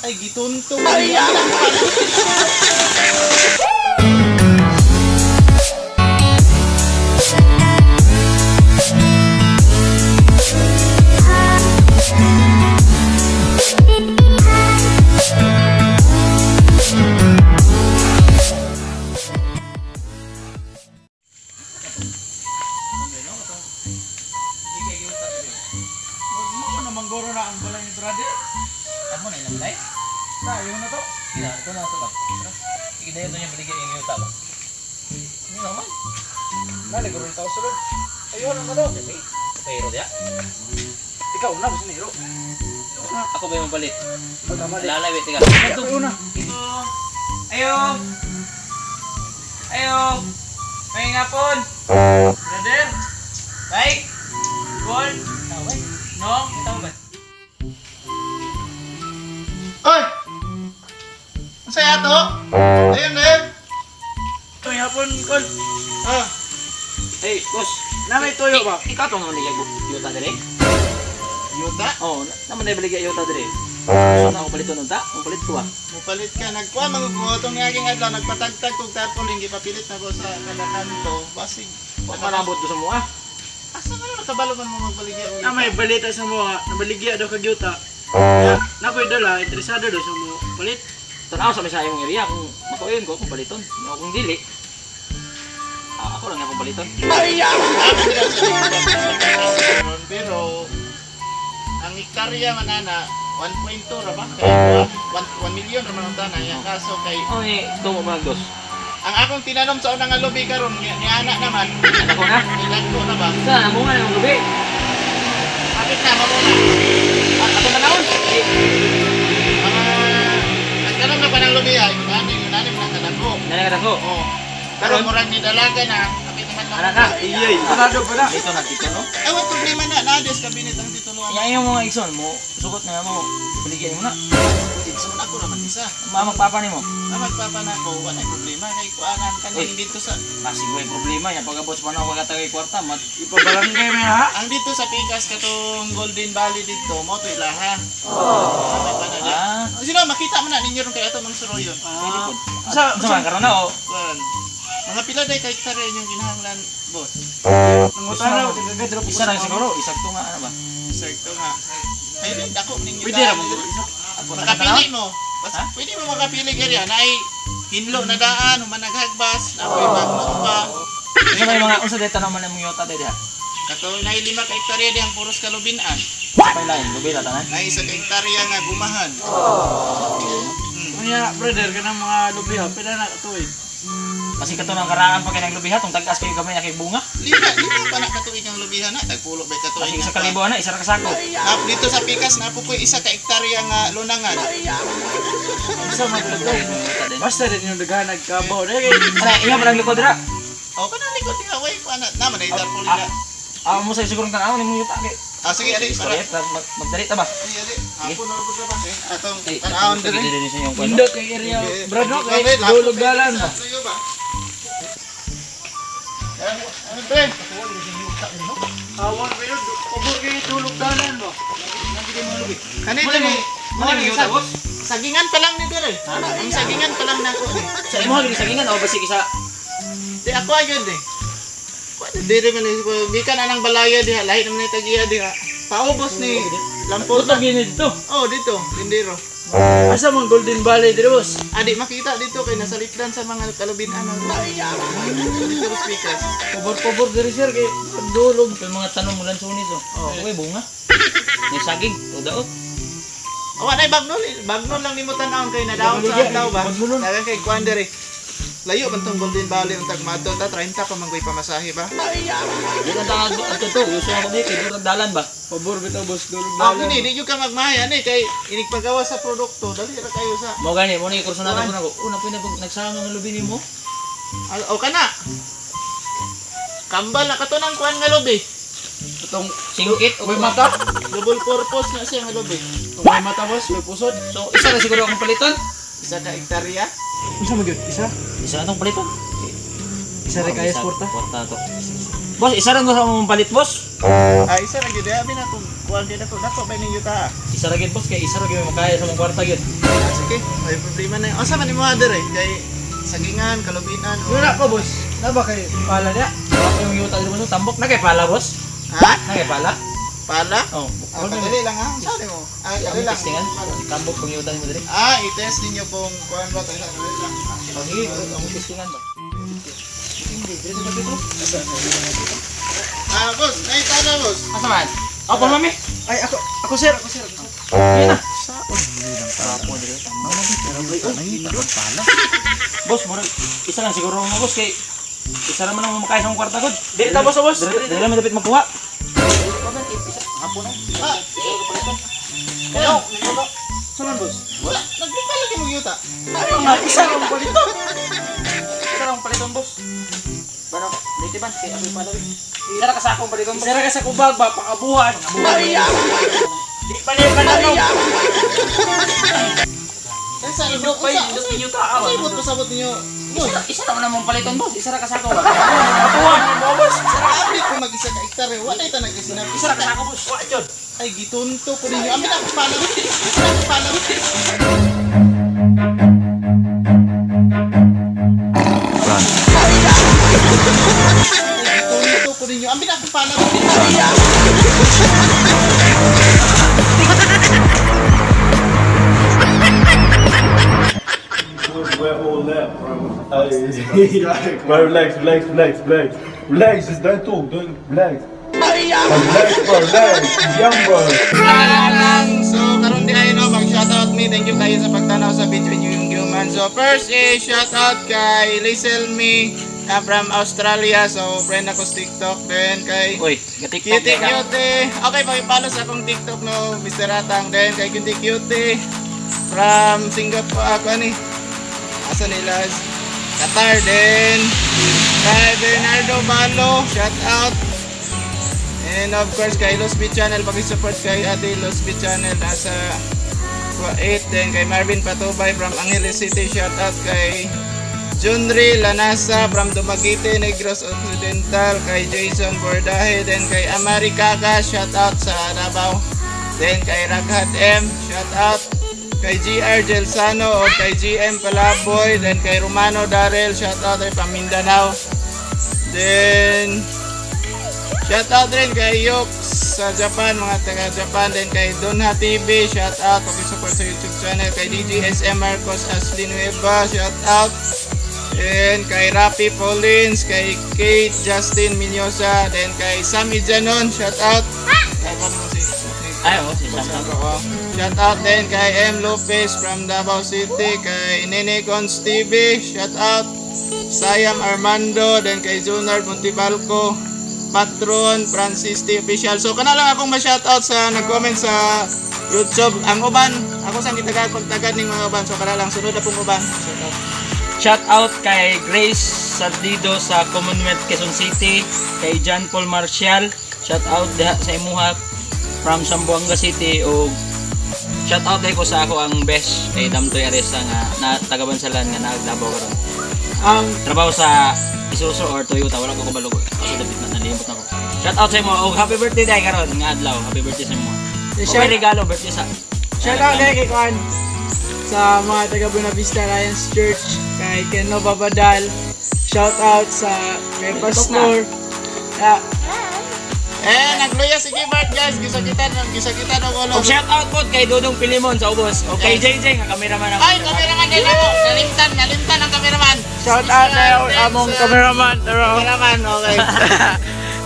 Ay, gituntong. Ay, Manggoro na ang balay ni brother. Amo na ilang balay? Tayo na to. Ina, ito na ito ba? Ikidayon to niya baligya yung yuta ba? Hindi naman. Naliguro na tao sulod. Ayun na to. Kasi, pero diya. Ikaw na, basta niro. Ako ba yung mabalit? Tama di. Lalay, wait, teka. Ikaw na. Ayo! Ayo! May ngapon! Brother! Bay! Paul! Tawag. No? Tawag ba? Oy! Ang saya to? Ayun, ayun. May hapon, Col. Ah, Hey, boss. Na may tuyo ba? Ikaw itong naman niya yuta dire? yuta. Oo, naman na baligya yuta dire. So na ako paliton nun ta? Ang palit ko ah. Mupalit ka, nagkuha, maguguho itong naging adlaw, nagpatagtag kog tarpaulin, gipapilit na ko sa kada kanto. Basig. Huwag manabot ko sa mua. Asa ka na nakabalo man mo magbaligya og Na may balita sa mga nabaligya daw kag yuta. Na ko'y dala, interesado daw sa mo palit. Tanaw sa may imong area kung makuyon ko kung paliton. O kung dili, ah, ako lang akong paliton. Pero ang hektarya man ana 1.2 ra ba? Kay 1 million ra man ang tanan ya kaso kay Oh, ni tumo mo dos. ang akong tinanom sa unang nga lubi karon ni ana naman Anak ko na. nilagko na ba? Sa amo nga ng lubi. Kapit na mo na. Ah, ato manahon. Eh, Mga nagtanom na pa ng lubi ay unanim na kadako. nanagat ako. Oh. Pero murag ni dalaga na kapit naman na. Anak ka. Iyay. Sarado pa na. Dito na dito no. Ay, wa problema na naades kabinet ang tituluan. Iya yung mga igsoon mo, sugot na mo, baligyan mo na. Igsoon ako raman isa. Mamagpapa nimo. Na magpapa na ako, wala problema kay kuanan kaning dito sa Kasi ko yung problema yan. Pag abot sa panahon kagatagay kwarta, mat Ipabarangay may ha. Ang dito sa Pikas katong Golden Valley dito, mo to ilaha. Oh. May panada. Ah, Sino makita man na ninyo ron kay ato mang suroyon. pwede po. Sa Sa man karon na oh. Kuan. Mga pila day kay hektarya inyong kinahanglan, boss. Nangutana kagagadrop Isa lang siguro, isakto nga ano ba? Sakto nga. Ay, di, dako ninyo. Pwede ra mo isa. Makapili mo. Basta pwede mo makapili area na ay hinlo na daan, humanaghagbass, na ako'y magnot pa. Unsa may mga unsa dito naman ang yuta dito? Kato na 5 ka hektarya dihang puros kalubinan. What? Pay lain, lubi la tanan. Na 1 ka hektarya nga gumahan. Unya brother kanang mga lubi ha, pila na katuig. Kasi kato ng karaan pa kay naglubiha tong tag-as kayo gamay na kay bunga. Lima pa na katuig ang lubihan na, tagpulo ba katuig. Kasi 1,000 ana, isa ra ka sako. Nap dito sa Pikas napo ko 1 ka hektarya nga lunangan. Isa man to. Basta din yung daghan nagkabaw dai kay Ana, iya pa lang likod ra. O kana likod diha way pa na naman ay tarpaulin na. Ah, mo sa sigurong tan-awon imong yuta kay. Ah sige ali para. Istorya, magdali ta ba? Sige ali. Hapon na ra ba? Atong Eh, tan-awon diri. diri. Diri sa inyong kuno. Indot kay area brad no kay dulog dalan ba. Sayo ba? Ano pre? Awan kayo, pabor kayo dulog dalan ba. Kani Muna diri. mo yung yuta, boss. Sagingan pa lang ni diri. Ang sagingan pa lang nako ni. Sa imo gid sagingan o basig isa. Di ako agad eh. Diri man ni gikan anang balaya diha lahi naman ni tagiya diha. Paubos ni Lampor Puto gini dito. Oh dito, lindero. Asa man Golden Valley diri boss? Adi makita dito kay nasa lipdan sa mga kalubinan. Dito sa Pikas. Pabor-pabor diri sir kay dulog. Yung mga tanong mulan sunis oh. Oh, okay bunga. May saging, o daot. Awa nay bagnol, bagnol lang nimo tan-awon kay nadaot sa adlaw ba. Dagan kay kuan diri. Layo man tong Golden Valley ang tagmato ta 30 pa man koy pamasahe ba. Di lang tanga ato to, gusto ako di kay durag dalan ba. Pabor bitaw boss dulog Ah, dalan. ini di jud ka magmahay ani kay inigpagawa sa produkto. Dali ra kayo sa Mo gani mo ni kurso nato ko nako. Una po na nagsama nga lubi nimo. O kana. Kambal na kato nang kuan nga lubi. Itong Singkit o may mata. Double purpose na siya nga lubi. Itong may mata boss, may pusod. So isa ra siguro akong paliton. 1 ka hektarya. Unsa man gyud? Isa? Isa na tong paliton. Isa ra kaya Isa, kwarta. Kwarta to. Boss, isa ra ko sa mong palit, boss. Ah, isa ra gyud abi na kung kuan din ako dako ba ning yuta. Isa ra gyud, boss, kay isa ra gyud makaya sa mong kwarta gyud. Ah, sige, may problema na. Asa man nimo dere kay sagingan, kalubinan? Wala ko, boss. Na ba kay pala niya? Ako yung yuta diri, boss, tambok na kay pala, boss. Ha? Na kay pala? Pala? Oh. Ah, kadali lang ha. Saan mo? Ah, kadali lang. Testingan. Tambok kung yuta nimo diri. Ah, i-test ninyo kung kuan ba tayo. Kadali lang. Oh, sige, ang testingan ba. Ah, boss, ay tana, boss. Asa man? Opo, mami. Ay, ako, ako sir, ako sir. Ako, sir. Yan na. Pala. Boss, murag isa lang siguro mo, boss, kay isa ra man ang makaya sa mong kwarta gud. Dili ta, boss, boss. Dili dili man dapat magkuha. Ah, Hello. Saan, boss? wala. Nagpipala lagi mong yuta. Ano nga isa lang paliton. Isa lang paliton, boss. Bano, dito ban kay ako'y pala. Isa ra ka sa akong paliton, boss. Isa ra ka sa kubag ba, pakabuhat. Maria! Di pa na pananaw. Sa Indot pa yun, indot ninyo ta. Ah, Sa ibot pasabot ninyo. Boss, Isa ra man among paliton, boss. Isa ra ka sa ako. Abuhan mo, boss. abi ko mag-isa ka hektare. Wala ita nagkasinap. Isa ra ka sa ako, boss. Wa jud. Ay, gitunto ko ninyo. Amin ako pala. Ako pala. Ay, gitunto ko ninyo. Amin ako pala. We're all there, bro. Bro, relax, relax, relax, relax. Relax, just don't talk, don't relax. Relax, bro, relax. He's young, bro. Lang. So, karon di ay no, mag-shoutout me. Thank you kayo sa pagtanaw sa video niyo yung human. So, first is shoutout kay Liesel Me from Australia. So, friend ako sa TikTok. Then kay Uy, gatiktok. Cutie Cutie. Okay, pakipalo sa akong TikTok no, Mr. Ratang. Then kay Cutie Cutie from Singapore. Ako ani. Asa nila? Qatar din. Kay Bernardo Balo, shout out. And of course kay Los B Channel, paki-support kay Ate Los B Channel nasa 8. Then kay Marvin Patubay from Angeles City, shout out kay Junri Lanasa from Dumaguete, Negros Occidental, kay Jason Bordahe, then kay Amari Kaka, shout out sa Davao. Then kay Raghad M, shout out kay GR Gelsano o kay GM Palaboy, then kay Romano Darrell, shout out ay from Mindanao. Then shout out rin kay Yux sa Japan, mga taga Japan. Then kay Donha TV, shout out. Paki-support sa YouTube channel. Kay DJ SM Marcos Ashley Nueva, shout out. And kay Rapi Paulins, kay Kate Justin Minyosa, then kay Sammy Janon, shout out. Ay, oh, si Sam. Shout out din kay M. Lopez from Davao City, kay Nene Cons TV, shout out. Sayam Armando, then kay Junard Montebalco, Patron Francis T. Official. So kana lang akong ma-shout out sa nag-comment sa YouTube. Ang uban, ako sang gitagad pagtagad ning mga uban. So kana lang sunod na pong uban. Shout out. Shout out kay Grace Sardido sa Commonwealth Quezon City, kay John Paul Marcial, shout out diha sa imuha from Zamboanga City, o shout out ko sa ako ang best kay Damtoy Aresa nga na taga Bansalan nga naglabaw karon. Ang Trabaho sa Isuzu or Toyota, wala ko kabalo kasi dapit na nalimot na ko. Shout out sa imo og happy birthday dai karon nga adlaw. Happy birthday sa imo. Shout- Okay, regalo birthday sa. Shout out kay Kwan sa mga taga Buena Vista Alliance Church, kay Keno Babadal. Shout out sa kay Pastor. Ah, Eh, nagluya si Gibart guys. Gisakitan, gisakitan og ulo. Og shout out pod kay Dudong Pilimon sa ubos. O kay JJ nga cameraman ako. Ay, cameraman din ako. Nalimtan, nalimtan ang cameraman. Shout out na among cameraman. Cameraman, okay.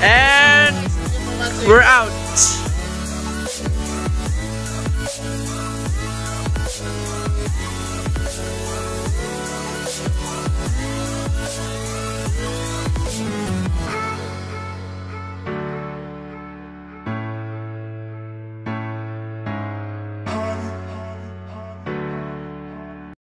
And we're out.